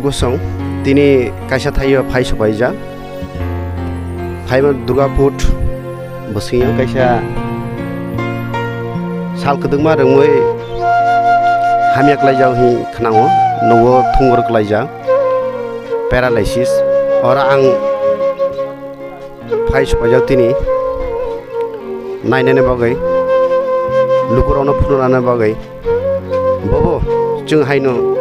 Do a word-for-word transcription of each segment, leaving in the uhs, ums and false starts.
Gosong tini kaisa thaio phai sopaijak. Phaima Durgapur bwswngyo kaisa sal kwdwkma rwngwi hamya klaijak hwnwi khwnao, nugo thungor klaijak, paralysis. Oro ang phai sopaijak tini nainani bagwi, lukurokno phunuknani bagwi. Bobo chwng haino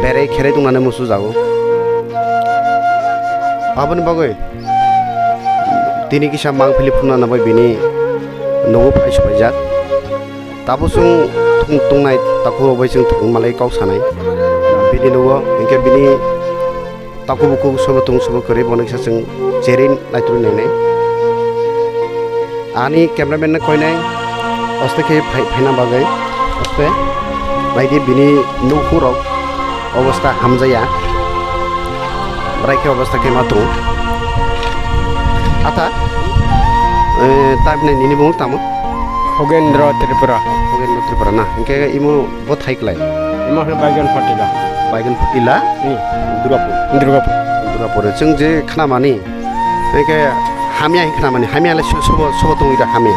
berai kherai tongnani musujago. Aboni bagwi tini kisa mangpili phunukna bai bini nugo phai sopaijak. Tabuk chwng thung tongnai takhuk rok bai chwng thung malai kok sanai. Bini nugo hinkhe bini takhuk bukhuk sobo tong sobo kwrwi bono kisa chwng cherwi naitrwi nainai. Ani cameraman no koinai oste khe phai-, phaina bagwi oste naidi bini nukhung rok obostha hamjaya. Bwrai khe obostha khe ma tongo. Atha, eh, tamni nini bumung tamo? Khogendro Tripura. Khogendro Tripura na. Hinkhe imo bo thai klai? Imo hwnkhe Baigan Patila. Baigan Patila? Hmm. Durgapur. Durgapur. Durgapur. Chwng je khnamani, hinkhe hamya hin khnamani, hamya le so-, sobo, sobo tongwi da hamya?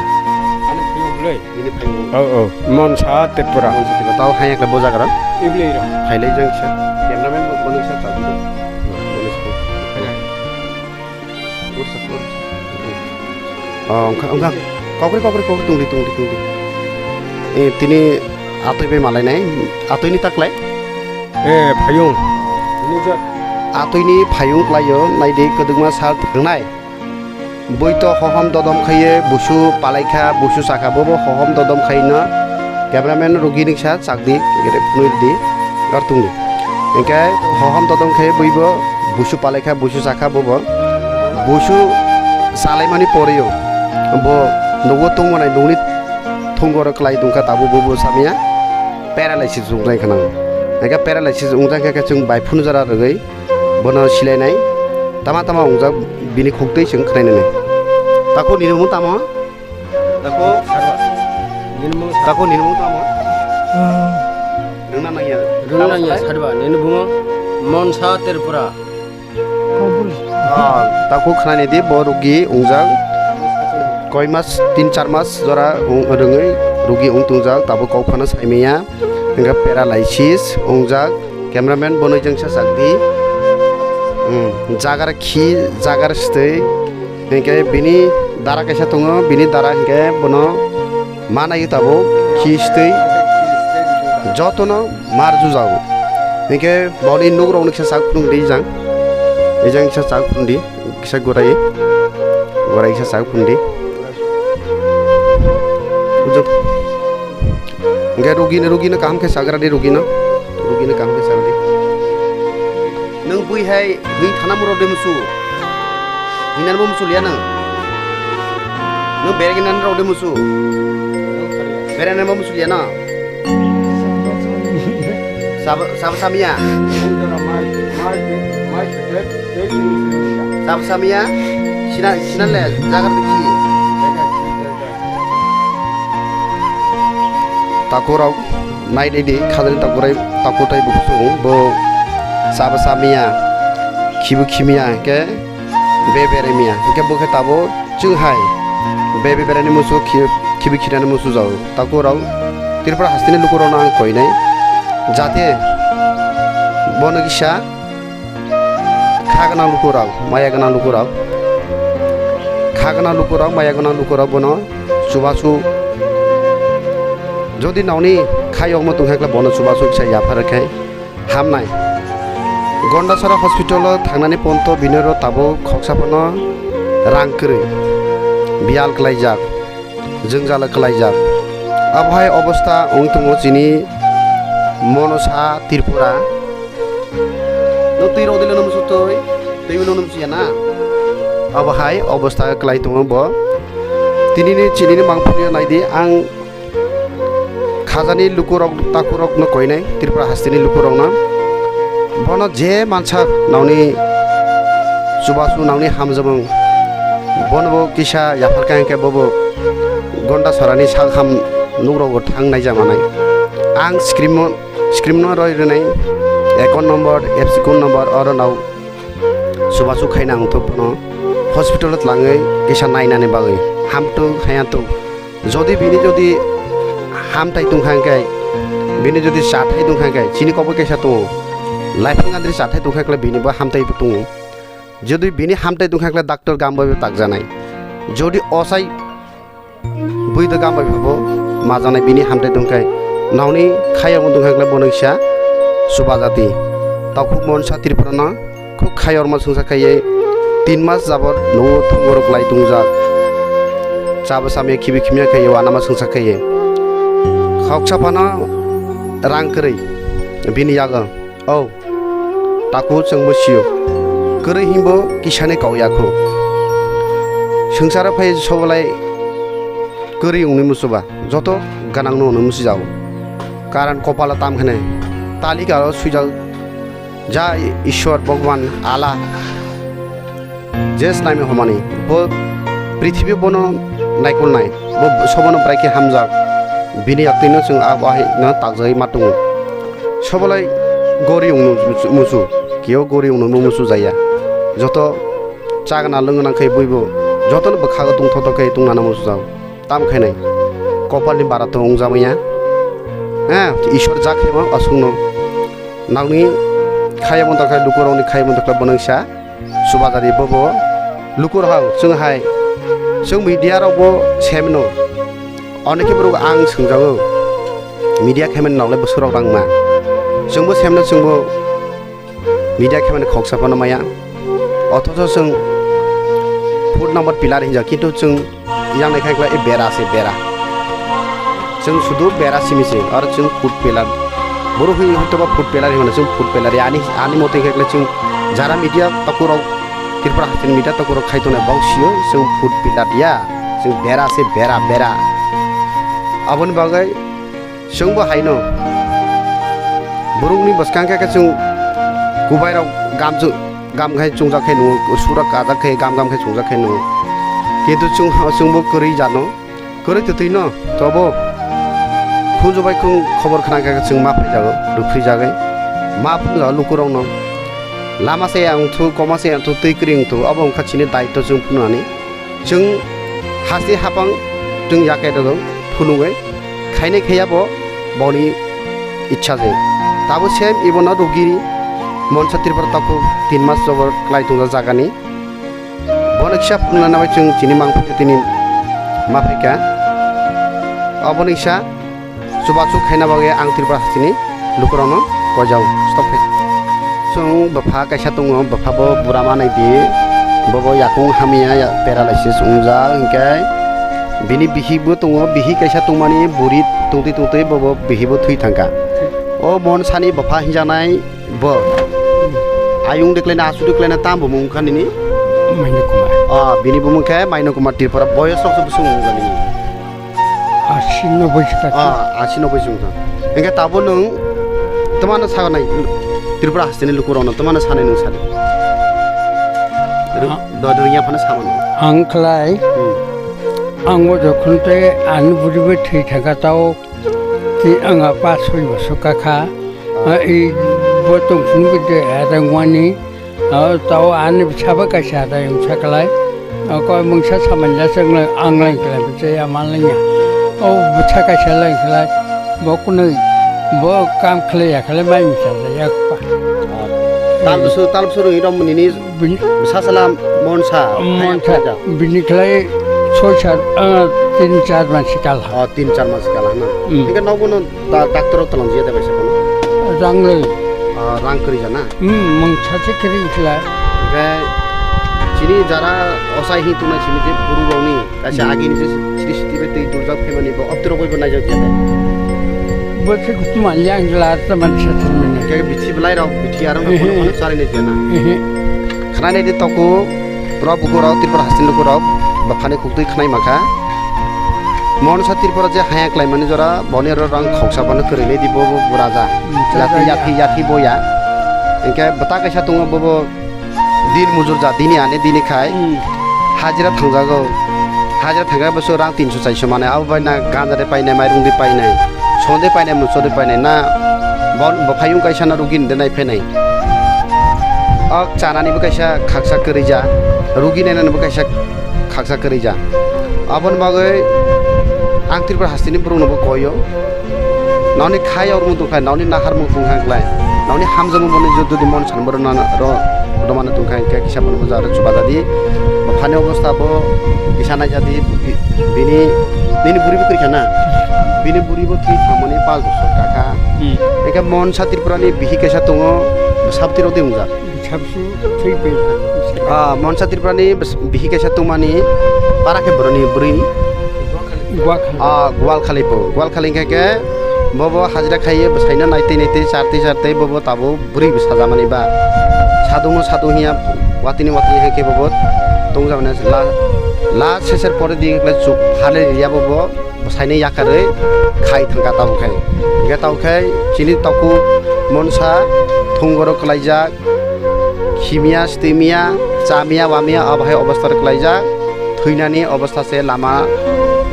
Ani phiyok le. Bini phai. Oh, oh. Monsa Tripura. Monsa Tripura. Tao hai ekla bo jaga ra? Ibli ra. Hai lai jang sa. Cameraman bo, bo sa ta. Oh, wngkha, wngkha. Kokri, kokri, kokri, tungdi, tungdi, tungdi. Eh, tini atwi bai malai nai. Atwi ni taklai? Eh, phayung. Atwi ni phayung klaio, naidi kwdwkma sal thangnai. Bui to hohom dodom khaiye busu palaikha, busu sakha, bobo hohom dodom khaino cameraman rugi niksa chakdi, gere phunui di, gar tungdi. Hinkhe hohom dodom khaiye buibo busu palaikha, busu sakha bobo. Busu salaimani porio bo nugo tongmanai nugni thungor klai dungkha, tabuk bobo samya paralysis wngjak khna. Hinkhe paralysis wngjak khe chwng bai phunu jora rwgwi bono silainai, tama tama wngjak bini khuktwi chwng khnainani. Takhuk nini bumung tamo? Takhuk? Nini bumung Sarwa. Takhuk nini bumung tamo? Ah. Rwngna nangya. Rwngna nangya, Sarwa. Nini bumung Monsa Tripura. Ah, takhuk khnainidi bo rugi wngjak. Koi mas, tin char mas jora wng-, rwngwi rugi wng tongjak, tabuk kok phano saimanya. Hinkhe paralysis wngjak, cameraman bono jengsa chakdi. Hmm, jagar khi, jagar stwi. Hinkhe bini dara kaisa tongo, bini dara hinkhe bono manai tabuk khi stwi. Jotono mar jujago. Hinkhe boni nugrokno kisa chak phunukdi jang. Ejang kisa chak phundi, kisa gorai. Gorai kisa chak phundi. Bujak. Hinkhe rugino, rugino kaham khe chagra di rugino. Rugino kaham khe chagra di. Nwng bui hai, bui thana muro de musu. Hinan bo musu liya nwng. Nwng berek hinan rok de musu. Berek hinan bo musu liya na. Sab-, sab samya. Sab samya. Sina, sina le, jagar bikhi. Takurok nai dei di, khajani takurai, takutai bo kusung, bo sabo samiya, khibu khimiya, hinkhe be beremiya, hinkhe bo khe tabo chwng hai, be be berani musu, khi-, khibu khirani musu jago. Takurok Tripura hasteni lukurokno ang koinai, jate bono kisa, kha gwnang lukurok, maya gwnang lukurok, kha gwnang lukurok, maya gwnang lukurok bono chubachu. Jodi nokni kha yokma tongkha khe bono chubachu kisa yaphar khe hamnai. Gondasara hospital o thangnani ponto bini oro tabuk khoksa phano rang kwrwi, biyal kwlaijak, jwngjal kwlaijak. Abohai obostha wng tongo chini Monosa Tripura. No twi rok dile no musu twi, twi no musu ya na. Abohai obostha kwlai tongo bo. Tinini chinini mangpili naidi ang khajani lukurok takurok no koinai Tripura hasteni lukurok no. Bono je mansa nauni chubachu nauni hamjamung bono bo kisa yapharkha hwnkhe bobo Gonda Sorani sak ham nukrok bo thang naija manai. Ang screen o, screen no roi rwnai account number, F C code number oro nao chubachu khaina ang to bono hospital o tlangwi kisa nainani bagwi hamtwk haya twk. Jodi bini jodi hamthai tongkha hwnkhe, bini jodi chathai tongkha hwnkhe, chini kokbo kaisa tongo. Life ni gandri chathai tongkha hwnkhe bini bo hamthai bo tongo. Jodi bini hamthai tongkha hwnkhe doctor gam bai bo takjanai. Jodi osai bui da gam bai bo majanai bini hamthai tongkha. Nauni khayang tongkha hwnkhe bono kisa chuba jati. Takhuk Monsa Tripura no Khuk khayorma sungsa khaiye tin mas jabot nugo thungorok lai tungjak. Chabo samya khibi khimya khaiye wanama sungsa khaiye. Khoksa phano rang kwrwi bini yago. O, taku chwngbo sio. Kwrwi hinbo kisani kau yakho. Swngcharo phai sobolai kwrwi wngwi musuba. Joto ganang no wngwi musujago. Karan kopalo tam khne talika o swijak. Ja Ishwar Bhagwan Allah je snaimani homani, bo prithibi bono naikolnai, bo sobono bwrai khe hamjak, bini yaktwino chwng abo hai no takjagwi ma tongo. Sobolai gori wngno musu, musu, keo gori wngno musu jaya. Joto chagna lwngna khe buibo, jotono bwkhago tongthotok khe tongnano musujago. Tam khainai kopalni bara to wngjakmaya. Ha, Ishwar jak khaima aswkno. Nangni khayamon dokha lukurokni khayamon dokha bono kisa subajari bobo lukurok hao chwng hai chwng media rokbo semno. Onekhe borok ang swngjago media khaimani noglai bwswkrok rangma. Chwngbo semno chwngbo media khaimani khoksa phano maya. Othocho chwng foot number pillar hinjak, kintu chwng yang nai khai khlai bera se bera. Chwng sudu bera simi se, aro chwng foot pillar. Boro hwnwi hwnkhe ba foot pillar hinmano chwng foot pillar ya. Ani, ani mote khe khlai chwng jara media takurok, Tripura hasteni media takurok khai tongnai bok sio chwng foot pillar ya. Chwng bera se bera, bera. Aboni bagwi Chwngbo haino borokni bwskang khe, khe chwng kubairok gam chu-, gam khai chungjak khe nungo, surak kajak khe gam gam khe chungjak khe nungo. Kintu chwng, chwngbo kwrwi jano, kwrwi twtwino tobo khunju bai khung khobor khna khe chwng ma phaijago, rwphrijagwi ma phunukjago lukurokno. Lama se ang thu, koma se ang thu, twi kwrwi wng thu, abo wngkha chini daitw chwng phunuknani. Chwng hasti hapang chwng yakai rwgo phunugwi khainai khaiya bo boni ichha se. Tabuk se ibono rugiri Monsa Tripura takhuk tin mas jobor klai tongja jagani. Bono kisa phunukna bai chwng chini mangphaikha tini maphaikha. Oboni kisa Chubachu khaina bagwi ang Tripura hasteni lukurokno koijao. Stop khe. Chwng bwpha kaisa tongo, bwpha bo bura manai di. Bobo yakung hamya ya paralysis wngjak hinkhe bini bihi bo tongo, bihi kaisa tongmani buri tongtwi tongtwi bobo bihi bo thwi thangkha. O Monsani bwpha hinjaknai bo ayung deklaina asu deklaina tam bo mung kha nini? Maino Kumar. Ah, bini bumung khe Maino Kumar Tripura, boyos rok se bwswk wngkha nini? Ashi noboi swkang. Ah, ashi noboi swkang. Hingke tabo nwng twmano sago nai Tripura hasteni lukurokno twmano sanai nwng sadi. Ru-, ah. Do, do, ya phano samano. Ang khlai, hmm, ang bo jokhon te ani buri bai thwi thangkha tao, ti ang a pas soi bosor kakha. Ah. Ah, i bo tongphuru bai de, ah, rangwani. O, tao ani bwsaba kaisa da yung saklai. O, koi mungsa samanja chwng lai, ang lai khlai bwsa ya ma lai ya. O, bwsa kaisa lai khlai. Bo kunui, bo kam khlai ya khlai mai misa da ya kpa. Tal bwswk, tal bwswk rwngwi rw nini bini sasala Monsa. Monsa, bini khlai soi sar, ah, tin char mas sikal ha. O, tin char mas sikal ha na. Hmm. Hingke nogo no Da-, doctor rok tolong jiya da bai sa kono? Rang le. Ah, rang kwrwi jana? Hmm, mung sachi kwrwi khlai. Hingke Tini jara osai hin tunai sini je buru rokni kaisa Hmm. agini je siri siti bai twi durjak phaimani bo optiro bai bo naijak ya. Bo se kutu manya ang la ta man sa sa mene. Ke bithi belai rok bithi arang rok Ehe. Kono kono chari nai jana. Ehe. Khnai nai de toku rok buku rok Tripura hasing luku rok baphani khuk twi khnai makha. Monsa Tripura je haya klai mani jora boni ro rang khoksa bono kwrwi nai di bo bo buraja. Hmm, Yati jaja yati ya. Yati boya. Engke bata kaisa tongo bo bo Din mujur ja dini ani dini khai Hmm. Hajira thangjago. Hajira thangjago bwswk rang tinso chaiso mane abo bai na ganja de painai mairung de painai. Son de painai muso de painai na bon bo phayung kaisa na rugi de nai phainai. Ok chanani bo kaisa khaksa kwrwi ja. Rugi nainani bo kaisa khaksa kwrwi ja. Aboni bagwi ang Tripura hasteni borokno bo koyo. Noni khai ormo tongkha, noni nahar mo tongkha klai. Noni hamjamo boni jodi mon san boro nana ro romana tongkha khe kisa bono boja ro chuba jadi. Bo phani obostha bo kisa nai jadi bini nini buri bo kwrwi khana. Bini buri bo thwi thamani pas bosor kakha. Hmm. Eke Monsa Tripura ni bihi kaisa tongo, sabti rok de wngjak. Sabsu thwi pe. Ah, Monsa Tripura ni bes-, bihi kaisa tongmani para khe boroni buri. Gua khali. Ah, gwal khali po. Gwal khali khe khe bobo hajira khaiye bwsaino naitwi naitwi chartwi chartwi bobo tabo bwrwi bwsa jamani ba. Sadungo sadu hiya watini watini hai khe bobo tong jamani la, la seser pore di khe chuk phale riya bobo bwsaino yakarwi khai thangka tabo khai. Hingke tabo khai chini toku monsa thungoro kwlaijak. Khimiya, stimiya, chamiya, wamiya, abo hai obostha rok kwlaijak, thwinani obostha se lama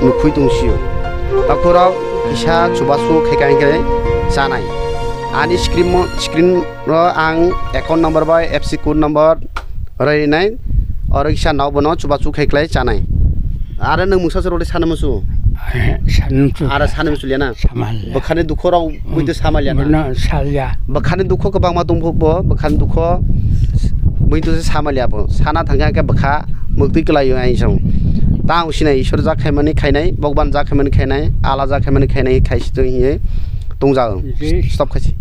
nukhwi tongsio. Takhurok kisa chubachu khaika hinkhe chanai. Ani screen mo, screen ro ang account number bai F C code number rwinai, oro kisa nok bono chubachu khai klai chanai. Aro nwng mungsa se rode sana musu. Sanam tu. Aro sana musu liana. Samal. Bwkhani dukho rok buitu sama liana. Bono salya. Bwkhani dukho kwbangma tongpho bo, bwkhani dukho buitu se sama liya bo. Sana thangya khe bwkha muktwi kwlaio ai song. Tang usina Ishwar jak khaimani khainai, Bhagwan jak khaimani khainai, ala jak khaimani khainai, khaisi tong hiye tongjago. Stop khaisi.